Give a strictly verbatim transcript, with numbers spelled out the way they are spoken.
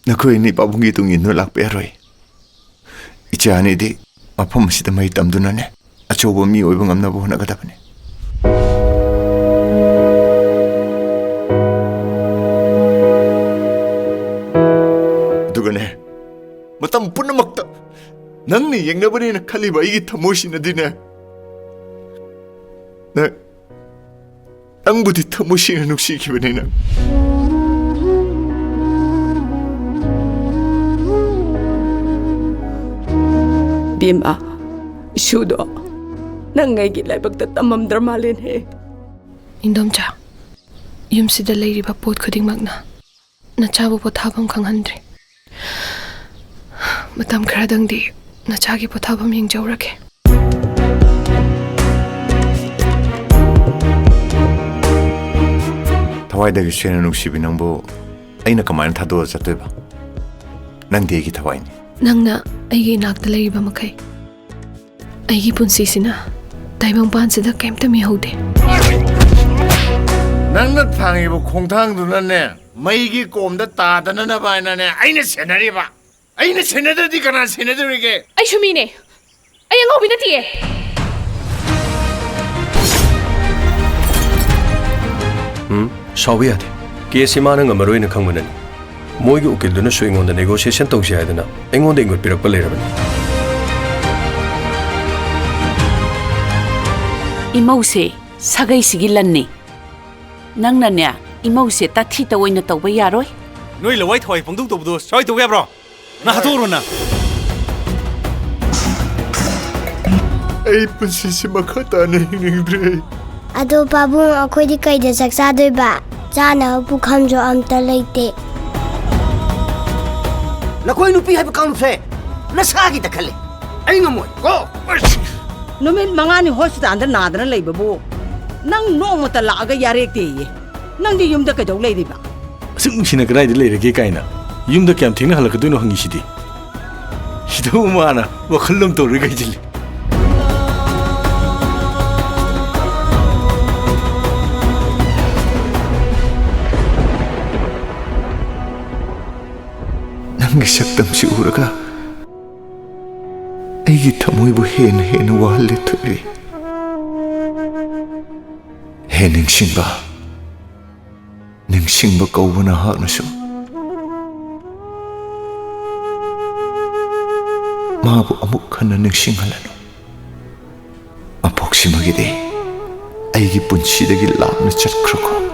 ꯅꯈꯣꯏ ꯑꯅꯤ ꯄꯥꯕꯨꯡꯒꯤ ꯇꯨꯡ ꯏꯟꯗꯨꯅ ꯂꯥꯛꯄ ꯌꯥꯔꯣꯏ꯫ ꯏꯆꯥ ꯑꯅꯤꯗꯤ ꯃꯐꯝ ꯑꯁꯤꯗ ꯃꯍꯩ ꯇꯝꯗꯨꯅꯅꯦ, ꯑꯆꯧꯕ ꯃꯤ ꯑꯣꯏꯕ ꯉꯝꯅꯕ ꯍꯣꯠꯅꯒꯗꯕꯅꯤ꯫ ꯑꯗꯨꯒꯅꯦ, ꯃꯇꯝ ꯄꯨꯝꯅꯃꯛꯇ ꯅꯪꯅ ꯌꯦꯡꯅꯕꯅꯦꯅ ꯈꯜꯂꯤꯕ ꯑꯩꯒꯤ ꯊꯃꯣꯏꯁꯤꯅꯗꯤꯅꯦ, ꯅꯪ, ꯅꯪꯕꯨꯗꯤ ꯊꯃꯣꯏ ꯁꯦꯡꯅ ꯅꯨꯡꯁꯤꯈꯤꯕꯅꯤ ꯅꯪ꯫ ꯕꯦꯝꯃ, ꯏꯁꯨꯗꯣ ꯅꯪ ꯑꯩꯒꯤ ꯂꯥꯏꯕꯛꯇ ꯇꯝꯃꯝꯗ꯭ꯔ ꯃꯥꯜꯂꯦꯅꯦ꯫ ꯏꯟꯗꯣꯝꯆꯥ, ꯌꯨꯝꯁꯤꯗ ꯂꯩꯔꯤꯕ ꯄꯣꯠ ꯈꯨꯗꯤꯡꯃꯛꯅ ꯅꯆꯥꯕꯨ ꯄꯣꯊꯥꯐꯝ ꯈꯪꯍꯟꯗ꯭ꯔꯦ꯫ ꯃꯇꯝ ꯈꯔꯗꯪꯗꯤ ꯅꯆꯥꯒꯤ ꯄꯣꯊꯥꯐꯝ ꯌꯦꯡꯖꯧꯔꯒꯦ꯫ ꯊꯋꯥꯏꯗꯒꯤ ꯁꯦꯡꯅ ꯅꯨꯡꯁꯤꯕꯤ ꯅꯪꯕꯨ ꯑꯩꯅ ꯀꯃꯥꯏꯅ ꯊꯥꯗꯣꯛꯑ ꯆꯠꯇꯣꯏꯕ? ꯅꯪꯗꯤ ꯑꯩꯒꯤ ꯊꯋꯥꯏꯅꯤ꯫ ꯅꯪꯅ ꯑꯩꯒꯤ ꯏꯅꯥꯛꯇ ꯂꯩꯔꯤꯕ ꯃꯈꯩ, ꯑꯩꯒꯤ ꯄꯨꯟꯁꯤꯁꯤꯅ ꯇꯥꯏꯕꯪꯄꯥꯟꯁꯤꯗ ꯀꯩꯝꯇ ꯃꯤꯍꯧꯗꯦ꯫ ꯅꯪꯅ ꯊꯥꯡꯉꯤꯕ ꯈꯣꯡꯊꯥꯡꯗꯨꯅꯅꯦ, ꯃꯩꯒꯤ ꯀꯣꯝꯗ ꯇꯥꯗꯅꯅꯕ ꯍꯥꯏꯅꯅꯦ ꯑꯩꯅ ꯁꯦꯟꯅꯔꯤꯕ꯫ ꯑꯩꯅ ꯁꯦꯟꯅꯗ꯭ꯔꯗꯤ ꯀꯅꯥ ꯁꯦꯟꯅꯗꯧꯔꯤꯒꯦ? ꯑꯩꯁꯨ ꯃꯤꯅꯦ꯫ ꯑꯩ ꯑꯉꯥꯎꯕꯤ ꯅꯠꯇꯤꯌꯦ꯫ ꯎꯝ, ꯁꯥꯎꯕ ꯌꯥꯗꯦ꯫ ꯀꯦꯁꯁꯤ ꯃꯥꯅ ꯉꯝꯃꯔꯣꯏꯅ ꯈꯪꯕꯅꯅꯤ꯫ ꯃꯣꯏꯒꯤ ꯎꯀꯤꯜꯗꯨꯅꯁꯨ ꯑꯩꯉꯣꯟꯗ negotiation ꯇꯧꯁꯤ ꯍꯥꯏꯗꯅ ꯑꯩꯉꯣꯟꯗ ꯏꯪꯒꯠꯄꯤꯔꯛꯄ ꯂꯩꯔꯕꯅꯤ꯫ ꯏꯃꯧꯁꯦ ꯁꯥꯒꯩꯁꯤꯒꯤ ꯂꯟꯅꯤ꯫ ꯅꯪꯅꯅꯦ, ꯏꯃꯧꯁꯦ ꯇꯥꯊꯤ ꯇꯑꯣꯏꯅ ꯇꯧꯕ ꯌꯥꯔꯣꯏ꯫ ꯅꯣꯏ ꯂꯋꯥꯏ ꯊꯋꯥꯏ ꯄꯪꯇꯧ ꯇꯧꯕꯗꯣ ꯁ꯭ꯋꯥꯏ ꯇꯧꯕ ꯌꯥꯕ꯭ꯔꯣ? ꯅꯪ ꯍꯥꯠꯇꯣꯛꯎꯔꯣ ꯅꯪ꯫ ꯑꯩ ꯄꯨꯟꯁꯤꯁꯤ ꯃꯈꯥ ꯇꯥꯅ ꯍꯤꯡꯅꯤꯡꯗ꯭ꯔꯦ꯫ ꯑꯗꯣ ꯄꯥꯕꯨꯡ, ꯑꯩꯈꯣꯏꯗꯤ ꯀꯩꯗ ꯆꯥꯛ ꯆꯥꯗꯣꯏꯕ? ꯆꯥꯅꯕ ꯄꯨꯈꯝꯁꯨ ꯑꯝꯇ ꯂꯩꯇꯦ꯫ ꯅꯈꯣꯏ ꯅꯨꯄꯤ ꯍꯥꯏꯕ ꯀꯥꯡꯂꯨꯞꯁꯦ ꯅꯁꯥꯒꯤꯗ ꯈꯜꯂꯦ꯫ ꯑꯩ ꯉꯝꯃꯣꯏ ꯀꯣ꯫ ꯅꯨꯃꯤꯠ ꯃꯉꯥꯅꯤ ꯍꯣꯁꯄꯤꯇꯥꯜꯗ ꯅꯥꯗꯅ ꯂꯩꯕꯕꯨ ꯅꯪ ꯅꯣꯡꯃꯇ ꯂꯥꯛꯑꯒ ꯌꯥꯔꯦꯛꯇꯦꯌꯦ꯫ ꯅꯪꯗꯤ ꯌꯨꯝꯗ ꯀꯩꯗꯧ ꯂꯩꯔꯤꯕ? ꯑꯁꯨꯛ ꯅꯨꯡꯁꯤꯅ ꯀꯗꯥꯏꯗ ꯂꯩꯔꯒꯦ ꯀꯥꯏꯅ ꯌꯨꯝꯗ ꯀꯌꯥꯝ ꯊꯦꯡꯅ ꯍꯜꯂꯛꯀꯗꯣꯏꯅꯣ ꯍꯪꯉꯤꯁꯤꯗꯤ꯫ ꯁꯤꯗꯕꯨ ꯃꯥꯅ ꯋꯥꯈꯜ ꯑꯃ ꯇꯧꯔꯒ ꯍꯥꯏꯖꯤꯜꯂꯤ꯫ ꯁꯛꯇꯝꯁꯤ ꯎꯔꯒ ꯑꯩꯒꯤ ꯊꯃꯣꯏꯕꯨ ꯍꯦꯟꯅ ꯍꯦꯟꯅ ꯋꯥꯍꯜꯂꯦ ꯊꯣꯏꯕꯤ꯫ ꯍꯦ ꯅꯤꯡꯁꯤꯡꯕ, ꯅꯤꯡꯁꯤꯡꯕ ꯀꯧꯕ ꯅꯍꯥꯛꯅꯁꯨ ꯃꯥꯕꯨ ꯑꯃꯨꯛ ꯍꯟꯅ ꯅꯤꯡꯁꯤꯡꯍꯜꯂꯅꯨ꯫ ꯃꯄꯣꯛꯁꯤꯃꯒꯤꯗꯤ ꯑꯩꯒꯤ ꯄꯨꯟꯁꯤꯗꯒꯤ ꯂꯥꯞꯅ ꯆꯠꯈ꯭ꯔꯣꯀꯣ꯫